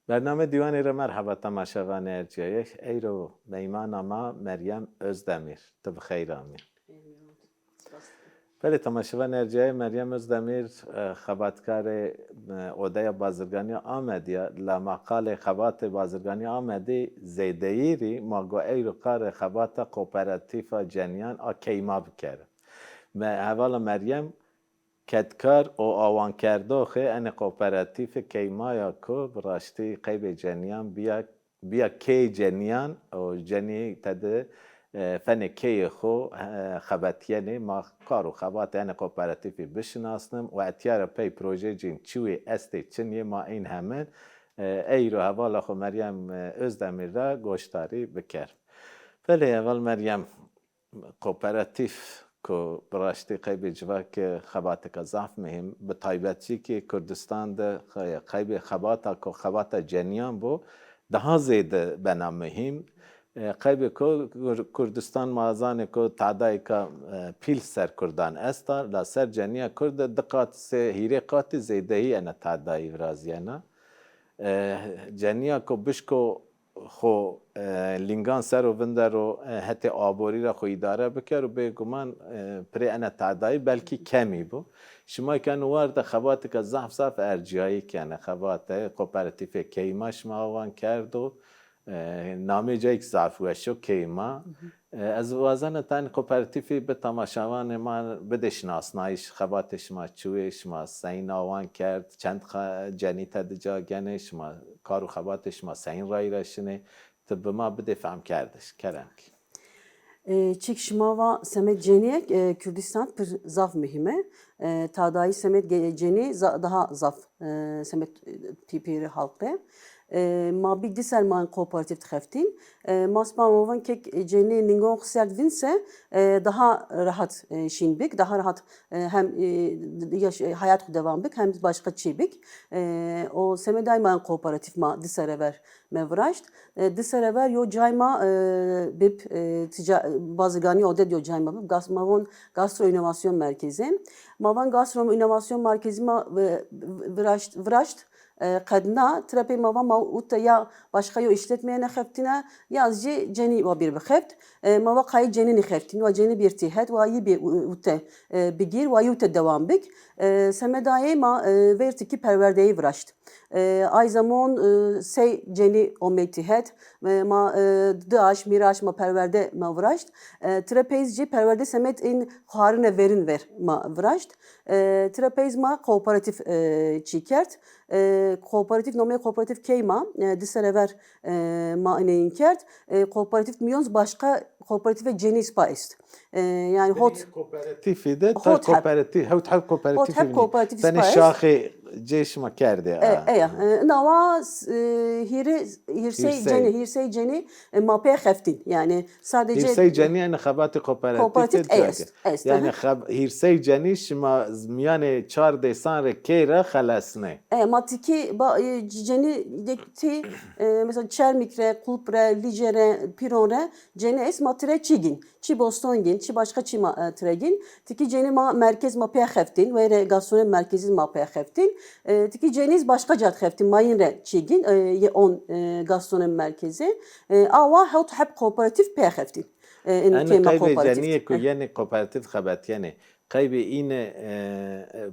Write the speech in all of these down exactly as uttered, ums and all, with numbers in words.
Bername Dîwanê ra merheba temaşevanê ercîyayê. Eyro meymana ma Meryem Özdemir. Ti bi xeyr amî. Belê, temaşevanê ercîyayê, Meryem Özdemir, e, xebatkarê, e, Odeya Bazirganîya Amedî ya, la ma qalê xebatê bazirganîya Amedî zêdeyî rî, ma go eyro qarê xebata Kooperatîfa Cenîyan a Keyma bikeri. Me, hevala Meryem, kedkar û awankerdoxê enê kooperatîfê Keyma ya ku bi raştî qeybê cenîyan bîya, bîya keyê cenîyan û cenî tede, e, fenê keyê xo, e, xebetîyenê. Ma kar û xebatê enê kooperatîfî bişinasnim û etîya ra pey projeyê cîn çiwê estê çin yê ma în hemin, e, eyro hevala xo Meryem, e, Özdemir ra goşdarî biker. Belê heval Meryem, kooperatîf ku bi raştî qeybê civakî xebatêka zaf muhîm, bi taybetî kî Kurdistan de qe-, qeybê xebata ku xebata cenîyan bo, daha zêde bena muhîm. E, qeybê ku Kur-, Kurdistan ma zanê ku tadayêka, e, pîl ser Kurdan esta, la ser cenîya Kurd de di qat sê hîrê qatî zêdeyî ena tadayî virazîyena. E, cenîya ku bişko xo, e, lîngan ser o vindero, e, hetê aborî ra xo îdare bikero, bêguman, e, pirê ena tadayî belkî kemî bo. Şima kî eno war de xebatêka zaf zaf ercîyayî kenê, xebatê kooperatîfê Keyma şima awan kerdo. E, namê cayêk zaf weş o, Keyma. E, ez wazena tenê kooperatîfî bi temaşevanê ma bidê şinasnayîş, xebatê şima çi wê, şima seyîn awan kerd, çend xe-, cenî tede ca genê, şima kar û xebatê şima seyîn rayîr ra şinê, ti bi ma bidê fehmkerdiş, kerem kî. E, çik şima va semed cenîyek, e, Kurdistan pir zaf muhîm e. E, tadayî semed ge-, cenî za-, daha zaf, e, semed, e, pî-, pîrê halk de. E, ma bî di ser ma in kooperatîf dixeftîn. E, ma spa ma van kek cenî ningon xo serd vin se, e, daha rahat, e, şîn bik, daha rahat, e, hem, e, yaş-, e, hayat xo devam bik, hem başka çî bik. E, o semedayî ma in kooperatîf ma di sere ver me viraşt. E, di sere ver yo cay ma, e, bib, e, tica-, bazirganî ode yo cay ma bib. Gas-, ma von gastro inovasyon merkezi. Ma van gastro inovasyon merkezi ma, e, viraşt, viraşt. E, qedna, tira pey ma va ma ute ya başka yo işletmeye nexeftîne, ya zî cenî wa bir bixeft. E, ma va qayî cenî nixeftîn, wa cenî bir tîhet, wa yî bir u-, ute, e, bigîr, wa yî ute dewam bik. E, semedayê ma, e, ver tikî perwerdeyî viraşt. E, ay zaman, e, sey cenî omey tîhet. E, ma, e, di aş, mîraş ma perwerde ma viraşt. E, tira peyz jî perwerde semed in xwarine verin ver ma viraşt. E, tira peyz ma kooperatîf, e, çî kerd. E, kooperatîf, nomeyê kooperatîf Keyma, e, di sere ver, e, ma ineyin kerd. E, kooperatîf miyonz başka kooperatîfê cenî spa est. E, yani hot Kooperatîfî de ta hot heb. Kooperatîf, hewt heb kooperatîfî. Hot heb kooperatîfî spa est. Tenê şaxê cê şima kerdê. E, eya. E, nawa, e, hîrê, hîrsey cenî, hîrsey cenî, e, ma pê xeftîn. Yani sadece hîrsey cenî yani xebatê kooperatîfî est. Est, yani xeb-, hîrsey cenî şima z-, miyanê çar dêsan rê key ra xelesnê. E, ma tikî ba-, e, c-, cenî de tî, e, mesela Çermik re, Kulp re, Lice re, Pîron re cenî est ma tire çî gîn. Çi boston gin, çi başka çi ma, e, tire gin. Tiki cenî ma merkez ma pê xeftin, weyre gastronomi merkezi ma pê xeftin. E, tiki cenîz başka cat xeftin, mayın re çi gin, e, ye on, e, gastronomi merkezi. E, awa hewt heb kooperatif pê xeftin. E, in Eno kêma qeybê kooperatif. Cenîyê ku yenê kooperatif xebetyenê. Qeybê îne, e, e,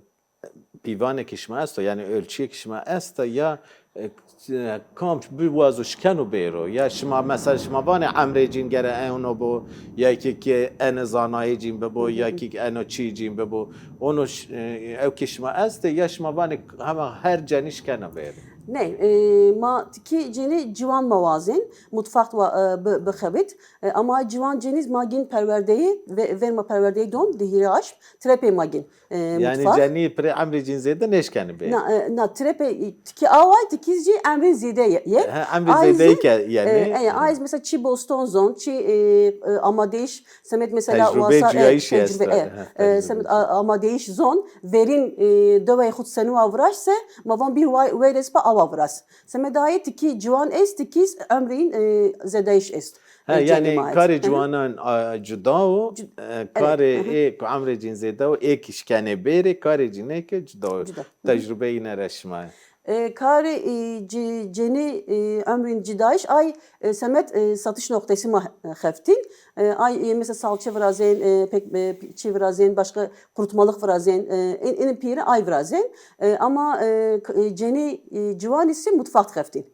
pîvanê ki şima esto, yani ölçüyê ki şima esta ya, e, e, kam biwazo şikeno bêro, ya şima mesela şima vanê emrê cîn gere eno bo, ya ki, ki ene zanayê cîn bibo, ya ki eno çî cîn bibo, ono ş-, e, ew ki şima estê, ya şima vanê hema her cenî şikeno bêro? Ney, e, ma ki cenî ciwan ma wazên, mutfaq wa, e, bi, bixebit. E, ama ciwan cenîz ma gin perwerdeyî, ve, ver ma perwerdeyî don, di hîrê aşm, tirepê ma gin. E, yani mutfaq. Cenî pirê emrê cîn zêde nêşkenê bê. Na, e, na, tirepê, tikî away, tikî jî emrê zêde ye, ye. Ha, emrê zêde ke, yani. E, e, ay, mesela çi boston zon, çi, e, e, amadeyiş, semet mesela tecrübe wasa, e, cuyayişî tecrübe, esta. E, ha, e, tecrübe semet cuyayişî. A-, amadeyiş zon, verin, e, dewey xud senu avraş se, ma van bir way, weyres pa awa vras. Semedayê tikî ciwan est, tikî emrîn, e, zêdeyiş est. Ha, e, yani karê ciwanan, a, cuda o, e, karê ê ku emrê cîn zêde o, ê ki şkenê bêrê, karê cînê ke cuda o. Cuda. Tecrübe yine re şima. E, karê, e, ci-, cenî, e, emrîn cidayîş ay, e, semed, e, satış noktası ma, e, xeftîn. E, ay, e, mesela salçe virazên, e, pek, e, çi virazên, başka kurutmalık virazên, e, in, inin pîri ay virazên. E, ama, e, k-, e, cenî, e, ciwanî sî mutfakt xeftîn.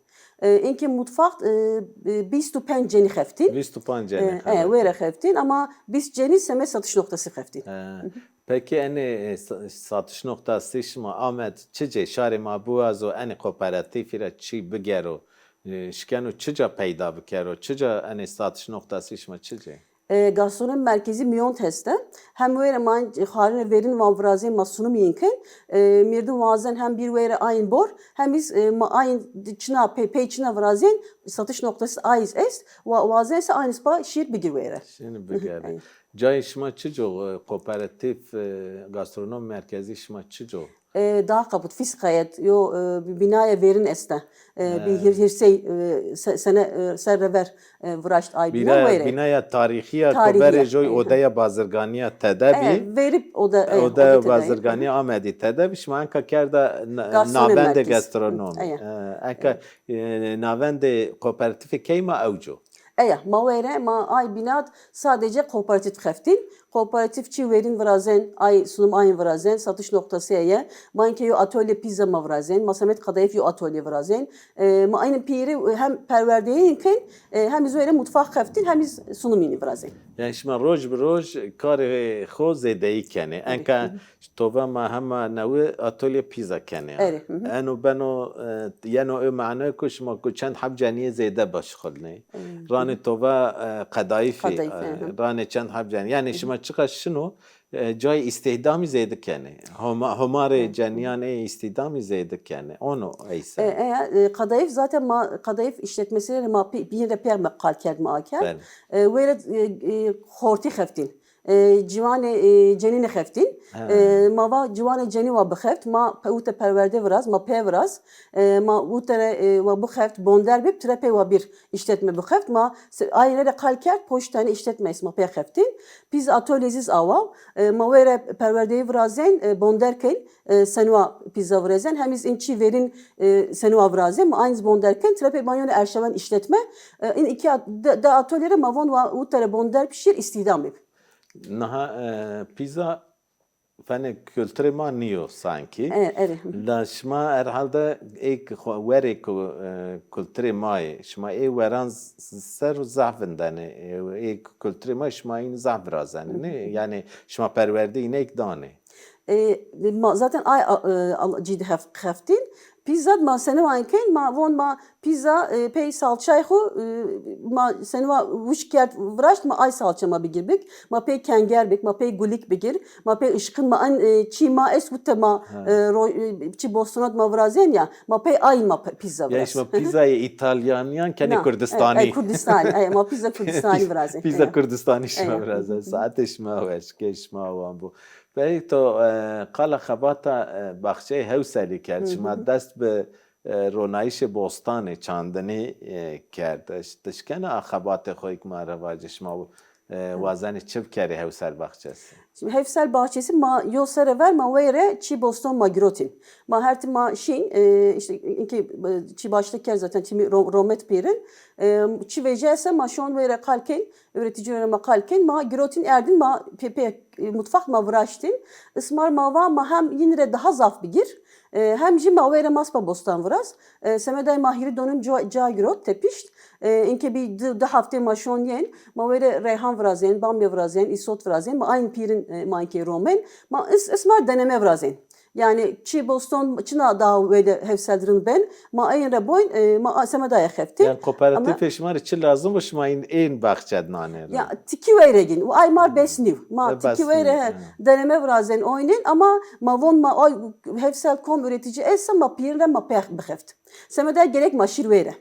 E, inkî mutfakt, e, e, bîst û penc cenî xeftîn. Bîst û penc cenî. E, e, xeftîn. Wêre xeftîn ama bîst cenî semed satış noktası xeftîn. E, peki enê, e, sa-, satış noktası şima Amed çi cê? Şarê ma biwazo enê kooperatîfî ra çi bigero, e, şikeno çi ca peyda bikero? Çi ca enê satış noktası şima çi cê? E, gastronomi merkezî Miyont heste. Hem wêre ma xarine verin van virazên ma sunum yin kin. E, mirdi wazen hem bir wêre ayin bor, hem iz, e, ma ayin çina pey, pey çina virazên satış noktası ayiz est. Wa, wazen se ayin spa şîr bigir wêre. Şîr bigere. Cayê şima çi co? E, kooperatif, e, gastronomi merkezî şima çi co? E, daha kaput, fîs qayet, yo, e, bi-, binaya verin este. E, bir hir-, hirsey, e, se-, sene, e, serre ver, e, viraşt ay bina weyre. Binaya tarîxî ya, ko berê joy odeya bazirganî ya tede bî. E, verip oda, e, odeya bazirganî Amedî tede bî. Şima enka kerda na-, navendê gastronomi. E, enka, e, navendê kooperatifê keyma ewco. Eya, ma were, ma ay binat sadece kooperatif xeftîn. Kooperatif çi verin virazen, ay sunum ayin virazen, satış noktası eye. Ma inke yo atölye pizza ma virazen, ma semet kadayıf yo atölye virazen. E, ma aynin piri hem perwerdeyin kin, e, hem iz were mutfak xeftîn, hem iz sunum yini virazen. Yani şima roj bi roj karê xo zêdeyî kenê. Enka tova ma hema newi atölye pizza kenê. Eno beno, e, yeno ê mane ku şima ku çend heb cenîyê zêde başxulnê. Ranê tova, e, qedayîfî, e, ranê çend heb cenî. Yani şima çiqa şino, e, cayê îstîhdamî zêde kenê. Homa-, homarê cenîyan ê îstîhdamî zêde kenê. Ono eyse. E, e, e, qedayîf zaten ma, qedayîf işletmesi ma pi-, bîn de pêr me qal kerd ma aker. E, were, e, e, xortî xeftîn. E, ciwanê, e, cenînî xeftîn. E, ma va ciwanê cenî wa bixeft, ma pe-, ute perwerde viraz, ma pê viraz. E, ma utere, e, wa bixeft, bonder bib, tire pey wa bir işletme bixeft. Ma se-, ayine de qal kerd, poşt tane işletme est, ma pê xeftîn. Pizza atölye ziz awa. E, ma were perwerdeyî virazen, e, bonder ken, e, senwa pizza virezen. Hem iz in çi verin, e, senwa virazen, ma ayniz bonder ken, tire pey ma yone erşewen işletme. E, in iki at-, de, de atölye de ma von wa utere bonder pişir, îstîhdam bib. Niha, e, pizza fenê kulturê ma nîyo sankî. E, erê. La şima herhalde ê k-, xo-, werê ku, e, kulturê ma yê. Şima ê weran z-, ser û zaf vindenê. Ê, ê kulturê ma şima yîn zaf virazenê, nê? Yani şima perwerde yîn êk danê. E, ma zaten ay, a, e, al-, cî de hef-, xeftîn. Pizza ma senwa ken, ma von ma pizza, e, pey salçay xo, e, ma senwa wişk kerd viraşt, ma ay salça ma bigir bik, ma pey kenger bik, ma pey gulik bigir, ma pey ışkın, ma en, e, çi ma est ute ma, e, ro-, e, çi bostonat ma virazen ya, ma pey ay ma pe-, pizza viraz. Yani şima pizzayê İtalyanîyan kenê Kurdistanî. E, e, Kurdistanî, e, ma pizza Kurdistanî virazen. Pizza Kurdistanî şima virazen. Saetê şima weş, key şima wan bo. Pey to, e, qala xebata, e, baxçeyê Hewselî kerd. Şima dest bi, e, ronayîşê bostanê, çandinî, e, kerd. Ti şikena a xebatê xo êk ma ra vacî, şima, e, wazenê çi bikerê Hewsel baxçesi? Şimdi Hewsel baxçesi ma yo sere ver ma weyre çî boston ma girotîn. Ma her tim ma şîn, e, işte inki, e, çî başlık kerd zaten çî ro-, romet pêrin. E, çî vecîya se ma şon weyre qal kên. Üreticilerine ma qal kên, ma girotîn erdîn, ma pê, pê, e, mutfak ma viraştîn. Ismar ma va ma hem yin re daha zaf bigir, e, hem jî ma weyre maspa bostan viraz. E, semeday ma hîrî donim ca, ca girot tepişt. E, inke bir di, di haftê ma şon yên, ma weyre reyhan virazên, bamya virazên, îsot virazên, ma ayn pîrin, e, ma inkê romen. Ma is, ismar deneme virazên. Yani çi boston çina daha wede Hewsel rind ben, ma eyin re boyn, e, ma a-, semedaya xeftî. Yani kooperatifê şima rê çi lazim bo şima in ên baxçe nanê ra? Ya tiki weyre gin. Ay mar bes nîv. Ma tiki weyre he, deneme virazen oynin ama ma von ma ay Hewsel kom üretici essa ma pîrin re ma pêx bixeft. Semedaya gerek ma şîr weyre.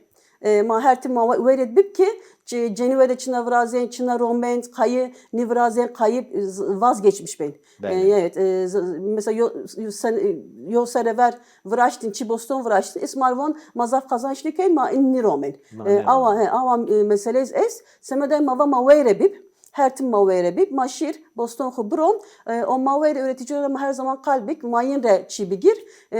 E, ma her tim ma we-, wêrêd bib ki, ce-, cenî wede çina virazên, çina romend, qayî nîvirazên, qayî, e, z-, vazgeçmiş bên. E, evet, e, z-, mesela yo, yo, sen, e, yo sere ver viraştin, çi boston viraştin, ismar von ma zaf qazanç nîkên, ma in nîromen. E, awa, he, awa, e, mesele est, semedey ma va ma weyre bib, Her tim ma weyre bî, ma şîr, boston xwu biron. E, o ma weyre üreticilere ma her zaman qal bik, ma yin re çî bigir. E,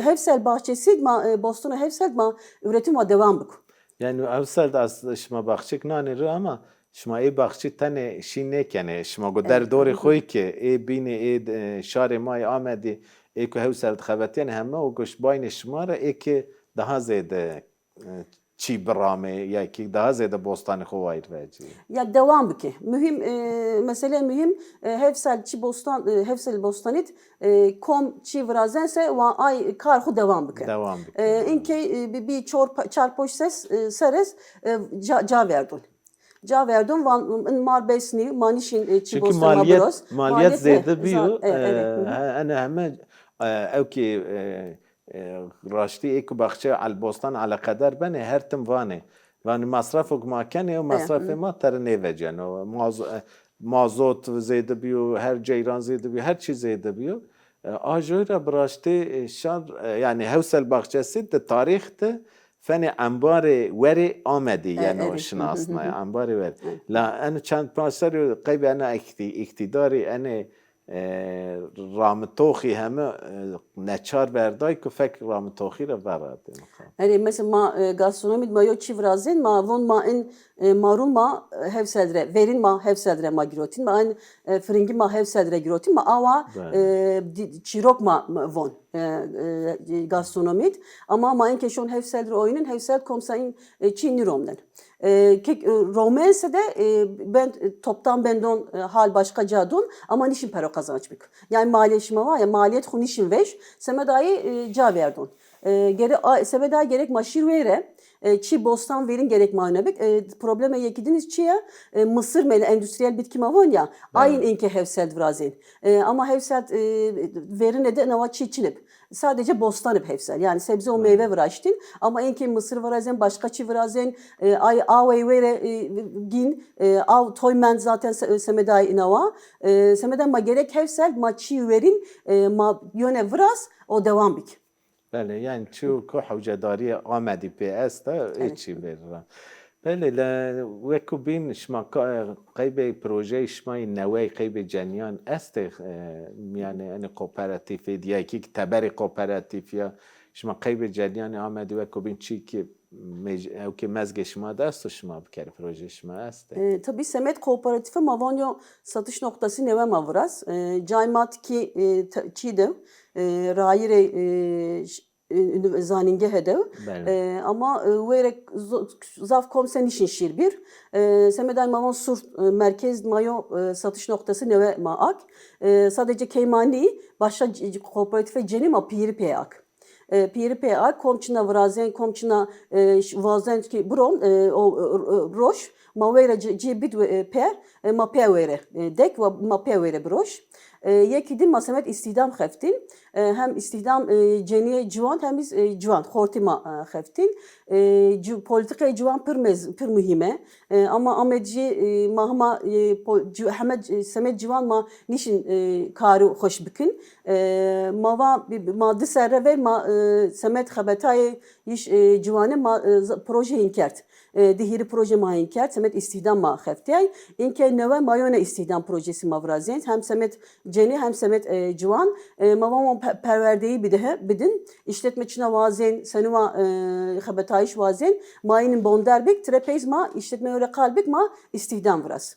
Hevsel bahçesi, ma, e, bostonu Hevsel ma üretim ma devam biku. Yani Hevsel de aslında şima baxçik nanê ri ama şima ê baxçî tenê şî nêkenê. Şima go der dorê xo yî ki, ê bînê ê, e, şarê ma yê Amedî, ê ku Hewsel de xebetîyenê heme o goş baynê şima ra ê ki daha zêde, e, çî biramê ya ki daha zêde bostanê xo wayîr vecîyê. Ya devam bike. Mühim, e, mesele mühim, e, Hevsel çî bostan, e, Hevsel bostanît, e, kom çî virazense wa ay kar xo devam bike. Devam bike. E, inkey, e, bi, bi çor, çar poş ses, e, seres, e, ca, ca verdun. Ca verdun van, in mar besnî, ma nişin, e, çi Çünkü bostan ma maliyet, biroz. maliyet he, zêde biyo. zat, e, evet, E, hı hı. he- ene heme, e, ew ki, e, e, raştî ê ku baxçe elbostan eleqeder benê, her tim vanê. Vanê masrafok ma kenê, o masrafê ma tere nêveceno. Mazo-, e, mazot zêde biyo, her ceyran zêde biyo, her çî zêde biyo. E, a joy ra bi raştî, e, şar, e, yani Hewsel Baxçesi de tarîx de fenê embarê werê Amedî E, yeno evet. şinasnay, Hı hı hı. embarê werê. Evet. La ene çend paş serî qeybê ene îktî-, îktîdarî ene, e, ramitoxî heme, e, neçar verday ku fek ramitoxî ra veradê. Erê, mesela ma, e, gastronomî ma yo çî virazên, ma von ma in, e, marul ma, e, Hevsel re, verin ma Hevsel re ma girotîn, ma in, e, firingî ma Hevsel re girotîn, ma awa, Belê. e, di- çîrok ma, ma von, e, e, gastronomît. Ama ma in ke şon Hevsel re oynin, Hevsel komsa in, e, çî nîromnen. E, kek, e, romense de, e, ben, e, toptan bendon, e, hal başka ca don, ama nişin pero kazanç bik. Yani maliyet şima var ya, maliyet xu nişin veş, semedayı, e, ca verdon. E, gere, a, semedayı gerek ma şîr weyre, e, çi bostan verin gerek ma öne bik. E, probleme yekidiniz çi ya? E, mısır mele endüstriyel bitki ma von ya, ayın inke Hevsel virazên. E, ama Hevsel, e, verine de nava çi çinip. Sadece bostanı bi Hevsel. Yani sebze û meyve viraştîn. Ama enkê misir virazên, başka çî virazên, e, ay awey were, e, gîn, e, aw toy mend zaten se- semedayê inawa. E, semeda ma gerek Hevsel, ma çî werin, e, ma yone viraz, o devam bik. Belê, yani çi ku hewcedarîye Amedî pê esta, ê çî verî ra. Belê, le wekû bîn şima ka-, qeybê projeyê şima yê newey qeybê cenîyan estê, e, mîyanê enê kooperatîfê dî ya kî teberê kooperatîf ya şima qeybê cenîyanê Amedî wekû bîn çî kî mec-, ew kî mezgê şima de esto şima bikerê, projeyê şima estê? E, tabii semed kooperatifi ma vanyo satış noktası newe ma viraz. E, cay ma tikî, e, te- çî de, e, rayirê, e, ş- e, ünü- zanîngehe de. Belê. E, ama, e, were zo- zaf kom se nişin şîr bir. E, semeday ma van sur, e, merkez ma yo, e, satış noktası newe ma ak. E, sadece keymanî başka c- c- kooperatife cenî ma pîri pê ak. E, pîri pê ak, kom çina virazên, kom çina, e, ş- vazen ki biron, e, o, e, e, roş, ma were ci- cî bid we- e, pê, e, ma pê were, e, dek, wa ma pê were biroş. E, yekî din ma semed îstîhdam xeftîn. E, hem îstîhdam, e, cenîyê ciwan, hem iz, e, ciwan, xortî ma, e, xeftîn. E, ci- polîtîkayê ciwan pir mez- pir muhîm e. E, ama Amed jî, e, ma hema, e, po- ci- heme c- semed ciwan ma nişin, e, karû xweş bikin. E, ma va bi- bi- ma di serre ver ma, e, semed xebetayê yiş, e, ciwane ma, e, z- proje hîn kerd. E, di hîrî proje ma hîn kerd, semed îstîhdam ma xeftiyay. Înke newe ma yone îstîhdam projesi ma virazên. Hem semed cenî hem semed, e, ciwan. E, ma va ma pe- perwerdeyî bidihe, bidin. İşletme çina wazên, senû wa, e, xebetayîş wazên. Ma yînin bonder bik, tire peyz ma, işletme öyle qal bik ma îstîhdam viraz.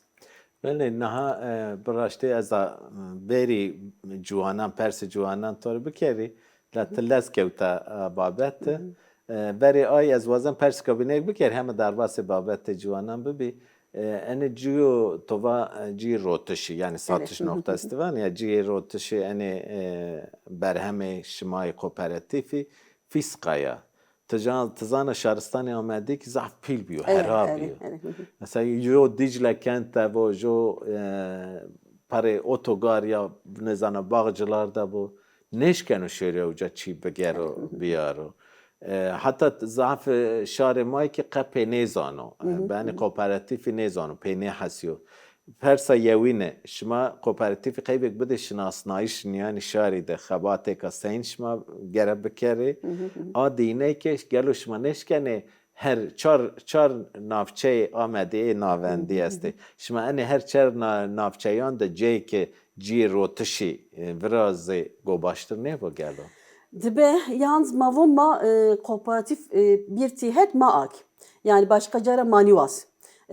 Belê, niha, e, bi raştî ez a, e, berî ciwanan, persê ciwanan to rê bikerî, la ti lez kewta, e, babet. E, berê ay ez wazan persika binêk bikerî, heme derbasê babetê ciwanan bibî. E, enê cîyo to va, e, cîyê rotişî, yani satış noktası ti van ya, cîyê rotişî enê, e, berhemê şima yê kooperatîfî fîsqa ya. Ti zan-, ti zana şaristanê Amedî kî zaf pîl bîyo, hera bîyo. Mesela yo Dîcle kent de bo, jo, e, perê otogar ya nêzana Bağcılar de bo. Nêşkeno şêro uca çî bigero, biyaro. E, heta t- zaf, e, şarê ma yê kî qe pê nêzano. E, benê kooperatîfî nêzano, pê nêhesîyo. Persa yewîne, şima kooperatîfî qeybêk bidê şinasnayîş nîyanî şarî de, xebatêka seyn şima gere bikerê. A dîyine ke gelo şima nêşkenê her çar, çar navçeyê Amedê ê navendî estê. Şima enê her çar na-, navçeyan de ceyê ke cîyê rotişî, e, virazê gobaştir nêbo gelo? Dibe, yalnız ma von ma, e, kooperatîf, e, bir tîhet ma ak. Yani başka cara ma nîwas.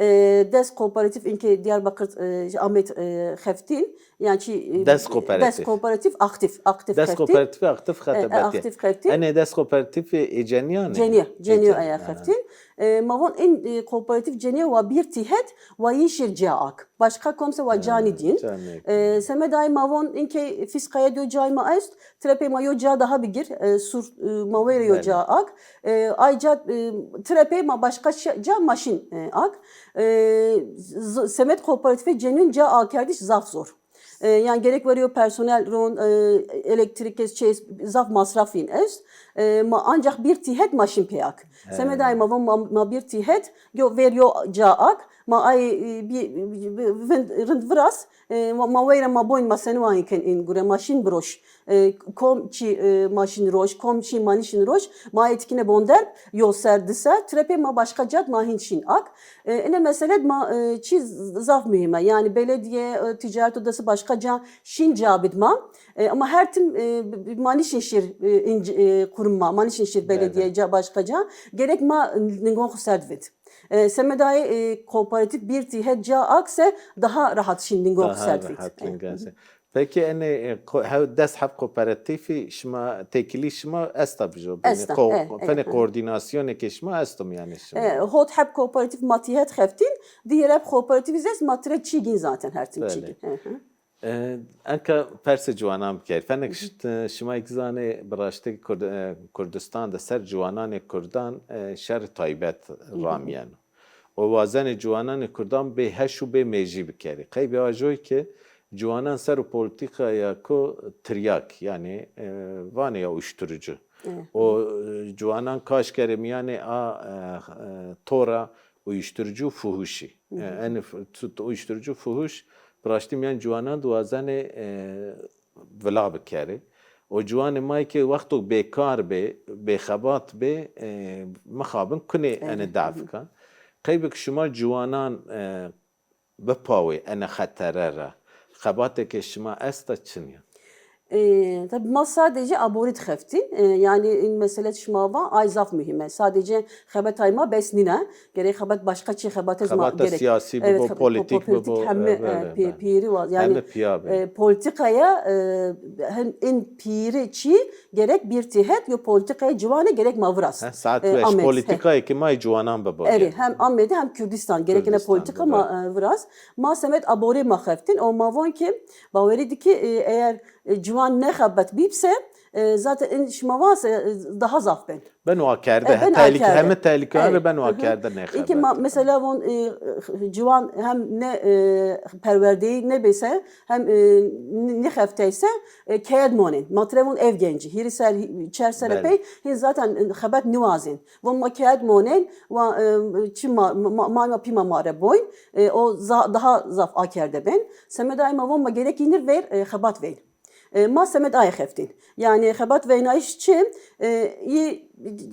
E, des kooperatîf inkê Diyarbakır, e, Amed, e, xeftîn. Yani çi, e, des kooperatîf. Des kooperatîf aktif, aktif xeftîn. Des kooperatîf aktif xete betiye. Aktif xeftîn. Enê des kooperatîfî ê cenîyan ê? Cenîye, cenîye aya xeftîn. E, ma von in, e, kooperatîf cenîye wa bir tîhet wa yî şir ca ak. Başka komse wa canî dîn. E, semedayê ma von inkê fîskaya do cay ma est, trepê ma yo ca daha bigir, e, sur, e, ma weyre yo ca ak. E, ay ca, e, trepê ma başka şi-, ca maşîn, e, ak. E, z-, semed kooperatîfê cenîyon ca akerdiş zaf zor. E, yani gerek were yo personel ron, e, elektrîk ez, çi ez, zaf masrafîn est. E, ma ancak bir tîhet maşîn pê ak. Semedayê ma von ma, ma bir tîhet, yo ver yo ca ak, ma ay, e, bir, bir, bir, rind, rind viraz, e, ma, ma weyre ma boyn ma seni wa ken in gure maşîn biroş. E, kom çi, e, maşîn roş, kom çi manîşîn roş, ma etkine bonder, yo ser, di ser, trepê ma başka cad ma hin şîn ak. E, ine meselet ma, e, çi z-, zaf muhîme. Yani belediye, e, ticaret odası başka ca şîn ca bid ma. E, ama her tim, e, b-, b-, manîşîn şir, e, inc-, e, kurum ma, manîşîn şir belediye ca başka ca. Gerek ma ningon xu ser di vid. E, semedayê, e, kooperatîf bir tîhet ca akse daha rahat şîn lingon xu ser di vît. Daha rahat lingon ser. Peki, enê, e, ko-, hew des heb kooperatîfî şima, têkilî şima esta bijo? Esta, ko-, e, e, fenê e. Koordînasyonê ke şima esto mîyanê şima? E, hot heb kooperatîf ma tîhet xeftîn, diğer heb kooperatîf zî est ma tire çîgîn zaten her tim çîgîn. Belê. Hı hı. E, enka persê ciwanan bikerî. Fenek şit-, şima kî zanê bi raştî Kurd-, e, Kurdistan de ser ciwananê Kurdan, e, şerî taybet ramîyeno. O wazenê ciwananê Kurdan bê heş û bê mêjî bikerî. Qeybê ajoy ke ciwanan ser o polîtîkaya ko tiryak, yanî, e, vanê ya uyuşturucu. O, e, ciwanan kaş kerê mîyanê a, e, e, tora uyuşturucu û fuhuşî. E, enê f-, tu-, tu-, uyuşturucu fuhuş bi raştî mîyan ciwanan di wazenê, e, vila bikerê. O ciwanê ma yê ke wexto bêkar bê, bêxebat bê, e, mixabin kunê enê dafikan. Qeybê ke şima ciwanan, e, bipawê enê xetere ra, xebatêkê şima esta çin ya? E, tabi ma sadece aborî di xeftîn. E, yani in meselet şima va ay zaf muhîm e. Sadece xebetay ma bes nîne. Gerek xebet başka çi xebet ez ma gerek. Xebeta siyasî bibo, polîtîk bibo. Heme, e, pî-, pîrî wa. Yani, heme pîya be. E, polîtîkaya, e, hem in pîrî çi gerek bir tîhet yo polîtîkaya ciwanê gerek ma viraz. He, saet weş. Polîtîkayê ke ma yê ciwanan bibo. Erê, hem Amedî hem Kurdistan. Gerek ene polîtîka ma, e, viraz. Ma semed aborê ma xeftîn. O ma von ki bawerî di ki, e, eğer, e, ciwan nexebet bîbse, e, zaten in şima vase, e, daha zaf ben. Beno akerde, e, beno tehlike, akerde. Heme tehlikeyan rê beno akerde nêxebet. Înke ma, mesela von, e, ciwan hem ne, e, perwerdeyî nebêse, hem, e, n-, nêxefteyse, e, keyed monên. Ma tire von ev gencî. Hîrî ser, hî-, çer serre pey, hîn zaten, e, xebet niwazên. Von ma keyed monên, wa, e, çi ma, ma, ma, ma pî ma ma re boyn, e, o za-, daha zaf akerde bên. Semedayê ma von ma gerek înir ver, e, xebat veyn. E, ma semed aye xeftîn. Yanî xebat veynayîş çi? E, yî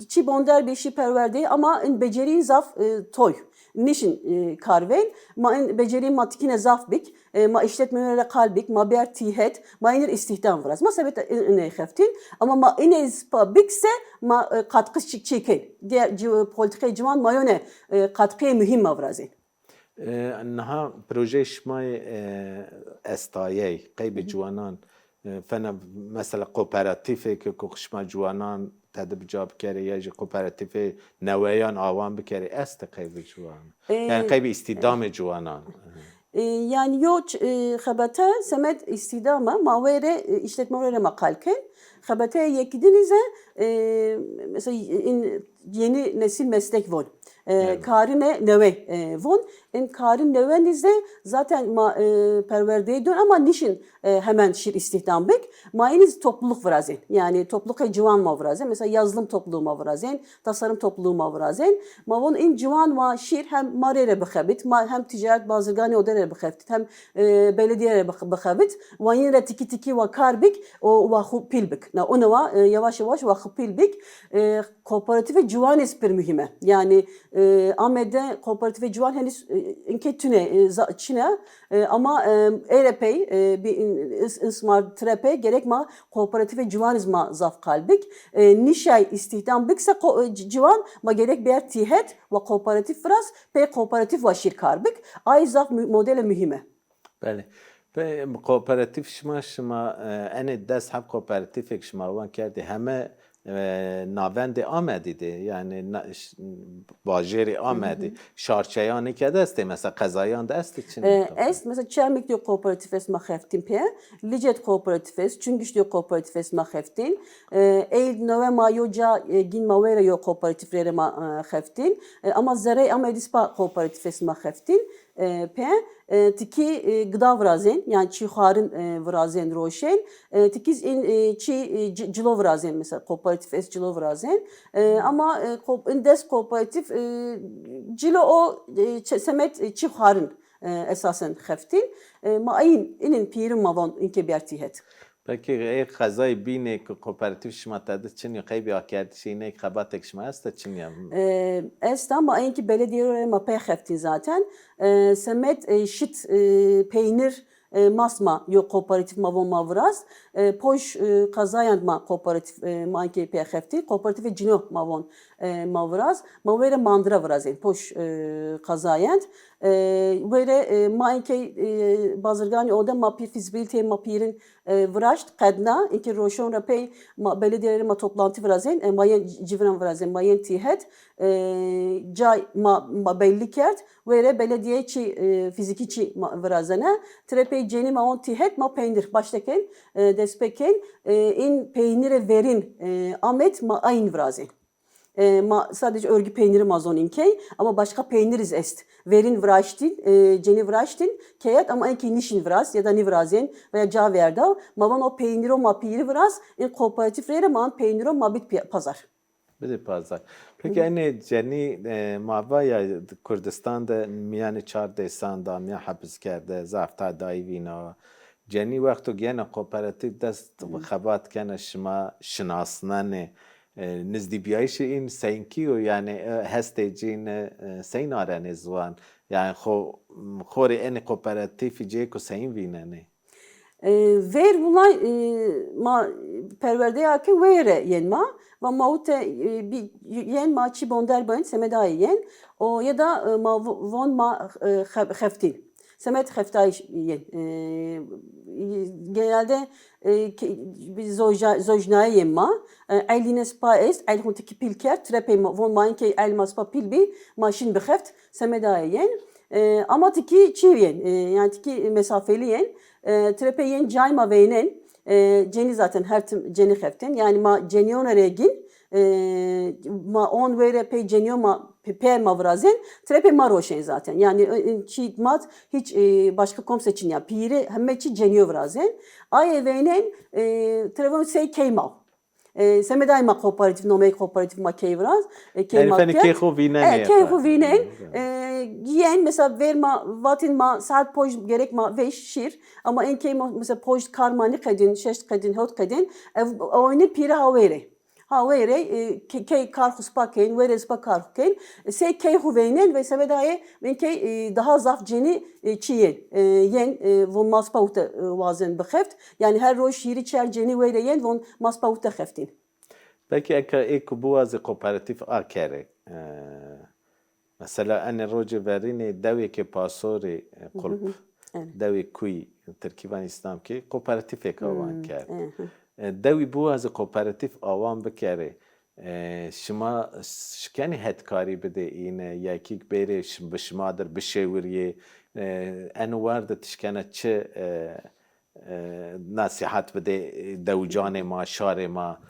çi bonder bî, şî perwerdeyî ama in becerî zaf, e, toy. Nişin, e, kar veyn. Ma in becerî ma tikîne zaf bik. E, ma îşletmeyo re qal bik. Ma biyer tîhet. Ma inir îstîhdam viraz. Ma semed in, inê xeftîn. Ama ma inê spa bikse ma, e, katkı çi-, çêkên. Diğer ci-, polîtîkayê ciwan ma yone, e, katkıyê muhîm ma virazên. E, niha projeyê şima yê, e, estayey, qeybê ciwanan, e, fena mesela kooperatîfê ke ku şima ciwanan tedi bi ca bikerê ya jî kooperatîfê neweyan awan bikerê, estê qeybê ciwanan? E, yanî qeybê îstîdamê ciwanan? E, yanî yo ç-, e, xebete semed îstîdam a, ma weyre, e, îşletme weyre ma qal kên. Xebeteyê yekîdinî ze, e, mesela in yeni nesil meslek von. E, karine newe, e, von. In karin newenî ze zaten ma, e, perwerdeyî don ama nişin, e, hemen şir îstîhdam bik. Ma inî zî topluluk virazên. Yanî toplulukê ciwan ma virazên. Mesela yazılım topluluğu ma virazên, tasarım topluluğu ma virazên. Ma von in ciwan wa şir hem ma rê re bixebit, ma hem ticaret bazirganê ode re bixebit, hem, e, belediye re bix-, bixebit. Wa yin re tikî tikî wa kar bik, o wa xu pîl bik. Na, ona wa, e, yavaş yavaş wa xu pîl bik. E, kooperatîfê ciwanî zî pir muhîm e. Yanî, e, Amedî de kooperatifê ciwan henîz, e, inkê tune, e, za-, çin e. E, ama, e, ê rê pey, e, bî in-, ins-, insmar tire pey gerek ma kooperatifê ciwanî zî ma zaf qal bik. E, nîşay îstîhdam bik se ko-, e, ci-, ciwan ma gerek bêr tîhet wa kooperatif viraz, pey kooperatif wa şîr kar bik. Ay zaf mu-, modele muhîm e. Belê. Pê kooperatif şima, şima, e, enê des heb kooperatîfêk şima wan kerdî, heme, e, navendê Amedî de, yanî na-, ş-, bajêrê Amedî, şarçeyanê ke de estê, mesela qezayan de estê çinî? E, est, mesela Çermik de kooperatif est ma xeftîn pê, Licet kooperatif est, Çungiş de kooperatif est ma xeftîn. E, Eyl Newe ma yo ca, e, gîn ma wêre yo kooperatif rê rê ma, e, xeftîn. E, ama Zerey Amedî spa kooperatif est ma xeftîn. E, pê, e, tikî, e, gida virazên, yanî çî xwarin, e, virazên roşên, e, tikî zî în, e, çî, e, ci-, cilo virazên, mesela kooperatif est cilo virazên. E, ama, e, ko-, în des kooperatif, e, cilo o, e, çe-, semed, e, çî xwarin, e, esasen xeftîn. E, ma în, inin pîrin ma von inkê bêr tîhet. Peki ê qezayê bînê ke kooperatif şima tede çin yo, qeybî akerdişê înê, xebatêk şima esta, çin ya? E, esta, ma enkî beledîye rê ma pey xeftîn zaten. E, semed, e, şit, e, peynir, e, mas ma yo kooperatif ma von ma viraz. E, poj, e, qezayan ma kooperatif, e, ma enkî pey xeftîn. Kooperatifê cino ma von, e, ma viraz. Ma wêre mandira virazên, poj, e, qezayan. E, wêre, e, ma enkî, e, bazirganî ode ma pîr fîzîbîlîteyê ma pîrin e, viraşt, qedna, inkê roşon ra pey ma, beledîye rê ma toplantî virazên, e, ma yên civiran virazên, ma yên tîhet, e, cay ma, ma bellî kerd, wêre beledîye çî, e, fîzîkî çî ma virazene, tire pey cenî ma on tîhet, ma peynir baştekên, e, destpêkên, e, în peynirê verîn, e, Amed ma ayn virazên. E, ma sadece örgü peyniri ma zon inkey, ama başka peyniriz est. Verîn viraştîn, e, cenî viraştîn, keyet ama enkî nîşîn viraz ya da nîvirazên veya ca verdaw. Ma von o peyniro ma pîri viraz, în kooperatif rê rê ma an peyniro ma bit pi-, pazar. Bidê pazar. Peki enê cenî, e, ma va ya Kurdistan de mîyanê çar dêsan de mîyan hepis kerde, zaf tadayî vîna. Cenî wexto gene kooperatif dest xebat kene şima şinasnenê. E, nizdîbîyayîşê în seynkî yo? Yanî, e, hestê cîn, e, seyn arenê ziwan? Yanî xo, xo rê enê kooperatîfî cêko seyn vînenê? E, ver wulay, e, ma perwerdeya ke wêre yên ma, va ma wite, e, bî, yên ma çî bonder bên, semedayê yên, o ya da, e, ma v-, von ma, e, xe-, xeftîn. Semed xeftayîş yên. E, genelde, e, ke-, bi zoja-, zojnayê ma, e, eylîne spa est, eyl xo tikî pîl kerd, tire pey ma, von ma inkey eyl ma spa pîl bî, ma şîn bi xeft, semedayê yên. E, ama tikî çî yên, e, yanî tikî mesafeli yên. E, tire pey yên cay ma veynen, e, cenî zaten her tim cenî xeftên. Yanî ma cenîyona rê gîn, e, ma on wêre pey cenîyo ma pe-, pê ma virazên, tire pey ma roşên zaten. Yanî, e, e, çî mat hiç, e, başka komse çin ya. Pîrî heme çî cenîyo virazên. Ayê veynen, e, tire von sey key ma. E, semedayê ma kooperatif, nomeyê kooperatif ma key viraz, e, key ma kerd. Yanî fenê key xo vînenê. E, key xo vînen. E, yên, mesela ver ma, vatên ma saet poj gerek ma vêş şîr. Ama enkey ma, mesela poj kar ma nîqedîn, şeşt qedîn, hewt qedîn. Ev, oyne pîre ha wêre. Ha wêre, e, ke-, key kar xo spa kên, wêre spa kar xo kên. E, sey key xo veynen ve semedayê min key, e, daha zaf cenî, e, çî yên. E, yên, e, von ma spa wite, e, wazen bixeft. Yanî her roj hîrî çer cenî wêre yên von ma spa wite xeftîn. Peki eke ê ku biwazê kooperatif akerê, e, mesela enê rocê verînê dewêkê Pasorê, e, Qulp, dewê Kuyî, tirkî van Îslamkê, kooperatîfêk awan kerd. E, dewî biwazê kooperatîf awan bikerê, e, şima şikenî hetkarî bidê îne, yekîk bêrê şi-, bi şima dir bişêwirîyê, e, eno war de ti şikena çi, e, e, nesîhat bidê, e, dewicanê ma, şarê ma,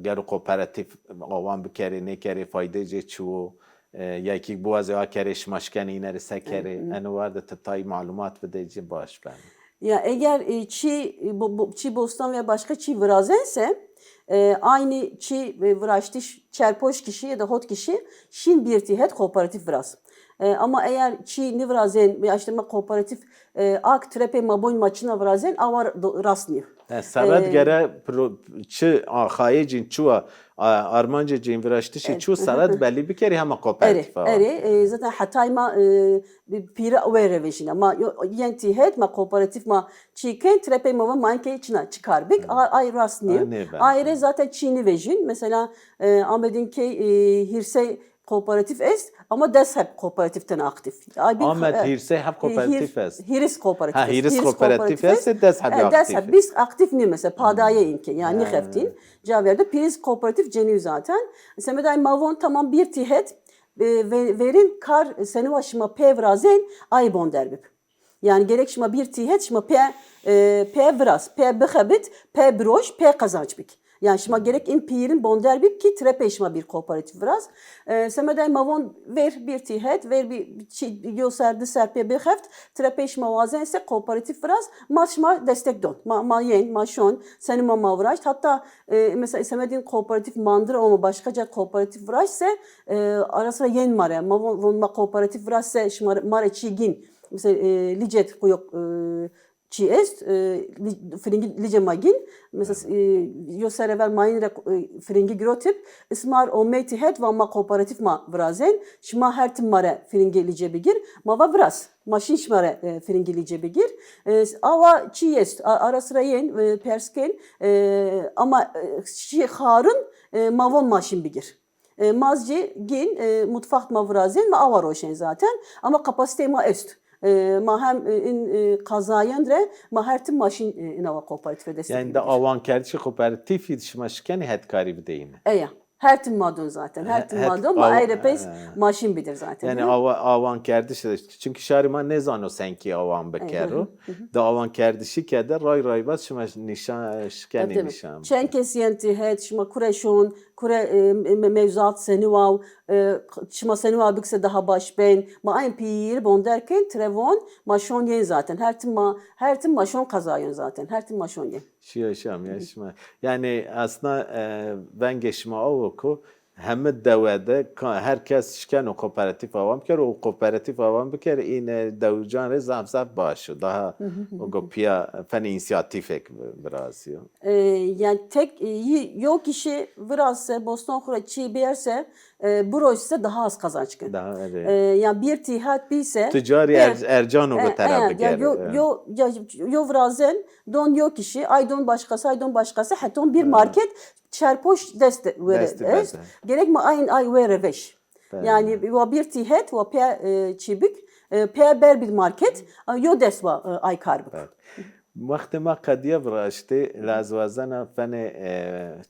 gero kooperatîf awan bikerê, nêkerê, faydê cê çi wo? E, ya kî biwazê akerê, şima şikenê îne rê se kerê? Eno war de ti tay malumat bidê ci baş beno. Ya eger, e, çî, e, bo-, bo-, çî bostan veya başka çî virazense, e, aynî çî, e, viraştiş çer poş kişî ya da hot kişî şîn bir tîhet kooperatîf viraz. E, ama eger çî nivirazen, ya işte ma kooperatîf, e, ak, tire pey ma boyn ma çina virazen, awa do-, rast nîyo. He, sered e, gere pro, çi axayê cîn çuwa, a, armancê cîn viraştişî e, çu sered belî bikerî hema kooperatîfa. Erê, erê, e, zaten hetay ma e, pîra wê revejîne. Ma yen tîhet, ma kooperatîf ma çî ken, tire pey ma va ma enkey çina çi kar bik, a, ay rast nîyo. Ay rê zaten çî nivejîn. Mesela e, Amedîn key e, hîrsey kooperatîf est ama des heb kooperatîf tena aktîf. Ay, bir, Amed e, hîrsey heb e, kooperatîf hîr, est. Hîris kooperatîf ha, est. Hîris kooperatîf est, des heb e, des heb, bîst aktîf nî mesela, padaye înke, yani nî xeftîn. Ca verde pîriz kooperatîf cenî zaten. Semeday ma von tamam bir tîhet e, ve, verin kar seniwa şima pê virazên ay bonder bib. Yani gerek şima bir tîhet şima pê, e, pê viraz, pê bixebit, pê biroj, pê qezanç bik. Yani şima gerek in pîrin bonder bik ki tire pey şima bir kooperatîf viraz. E, semeday ma von ver bir tîhet, ver bir çi, yo ser, di ser pê bixeft, tire pey şima wazen se kooperatîf viraz, ma şima destek don. Ma, ma yen, ma şon, seni ma ma viraşt. Hatta e, mesela semedin kooperatîf mandir ama başka ca kooperatîf viraşt se e, ara sıra yen ma re. Ma von, von ma kooperatîf viraz se şima re, ma re çi gin. Mesela e, Licet kuyo e, çi est, e, li, firingi Lice ma gin. Mesela e, yo serever mayın re e, firingi girotip, ismar omey tîhet va ma kooperatîf ma virazen, şima her tim ma re firingi Lice bigir, ma va viraz. Ma şin şima re e, firingi Lice bigir. E, awa çi est, a, ara sıra yen, e, pers ken, e, ama e, şi xarun e, ma von ma şin bigir. E, ma zî gin, e, mutfaxt ma virazên, ma awa roşên zaten. Ama kapasiteyê ma est. E, ma hem, e, in, e, qazayên re ma her tim ma şin, e, inawa kooperatîfe destek bigir. Yani de awankerdişê kooperatîfî şima şikenî hetkarî bideyîne. Eya. Her tim ma don zaten. Her tim ma don. Ma ay re pey ma şin bidir zaten. Yani awa, awankerdiş de, çünkü şarê ma nêzano senkî awan bikero. De awankerdişî ke de ray raybaz şima nîşan, şikenî nîşan. Çend kes yen tîhet, şima kure şon, kure e, me, mewzuat seni waw, e, şima seni waw bikse daha baş bên. Ma ayên pîr bonder ken, tire von, ma şon yen zaten. Her tim ma, her tim ma şon qezayon zaten. Her tim ma şon yen. Şiya şam ya şima. Yani aslında e, vengê şima awo ku hemi dewe de ka-, her kes şikeno kooperatîf awan bikero û kooperatîf awan bikero, îne dewcan rê zaf zaf baş o. Daha o go piya fenê însiyatîfek virazîyo. E, yani tek e, yi- yo kişi virazse, boston xura çî biyerse, e, biroj se daha az kazanç ken. Daha erê. E, yani bir tîhat bîse ticari er, ercan o go tera bigere. Yo, yo, ya, yo virazen don yo kişi, ay don başkası, ay don başkası, heton bir market çerpoş dest were est. Gerek ma ayn ay were veş. Yani wa bir tîhet, wa pê e, çîbik, e, pê ber bir market, e, yo dest wa e, ay kar bik. Wextê ma qediya viraştê, la ez wazena fenê e,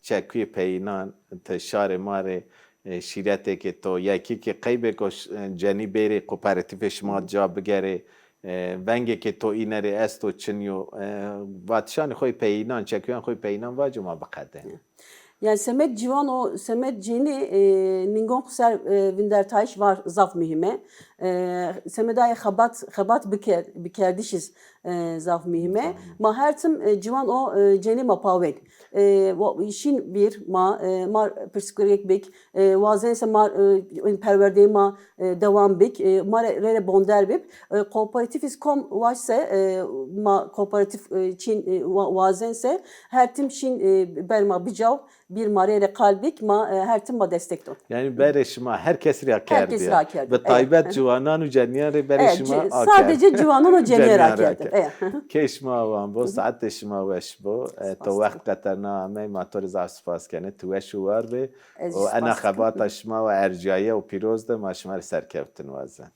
çekuyê peyînan, ti şarê ma rê e, şîretêkê to, yekî ki qeybêko ş- e, cenî bêrê kooperatîfê şima ca bigerê, e, vengêkê to îne rê esto çin yo, e, vatişanê xo yê peyînan, çekuyan xo yê peyînan vaco ma biqede. Yani semed ciwan o, semed cênî e, ningon xu ser e, vindertayîş var zaf muhîm e. E, semedayê xebat, xebat biker, bikerdişîz e, zaf muhîm e. Ma her tim e, ciwan o e, cênî ma pawên. E, wa- şîn vîr ma, e, ma pirsgirêk bik, e, wazense ma e, perwerdeyê ma e, dewam bik, e, ma re, rê rê bonder bib. E, kooperatîfîz kom waşse, e, ma kooperatîf e, çîn e, wa- wazense her tim şîn e, ber ma bicaw, bir ma rê rê qal bik, ma e, her tim ma destek don. Yani berê şima her kes rê akerdî. Her kes rê akerdî. Bi taybet ciwanan û ceniyan rê berê şima akerd. Sadece ciwanan û ceniyan rê akerdî. Kê şima awan bo, saetê şima weş bo. E, to wext qeterna amey, ma to rê zaf spas kenê. Tu weş û war bê. Û ena xebata şima wa ercîyaye û pîroz de ma şima rê serkewtin wazen.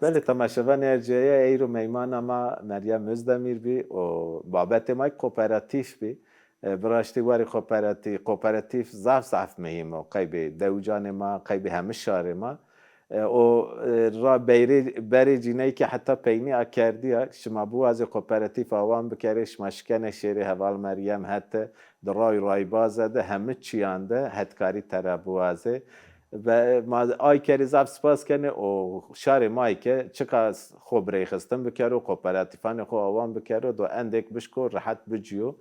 Belê temaşevanê ercîyaye, eyro meymana ma Meryem Özdemir bî û babetê ma kooperatîf bî. E, bi raştî warê kooperatîf, kooperatîf zaf zaf muhîm o. Qeybê dewcanê ma, qeybê hemî şarê ma. E, o e, ra beyrê, berê cîney ke heta peynî akerdîya, şima biwazê kooperatîf awan bikerê, şima şikene şêrê heval Meryem hete, di ray raybaze de hemî çîyan de hetkarî tera biwazê. Ve ma ay kerê zaf spas kenê û şarê ma yê ke çiqas xo birêxistin bikero, kooperatîfanê xo awan bikero, do endêk bişko rehet bicîyo.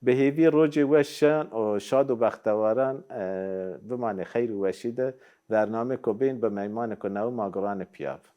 Bi hêvî rocê weş şen û şad û bextewaran e, bimanê xeyr û weşî de. Bernamêko bên bi meymanêko newe ma guranê pîya bi.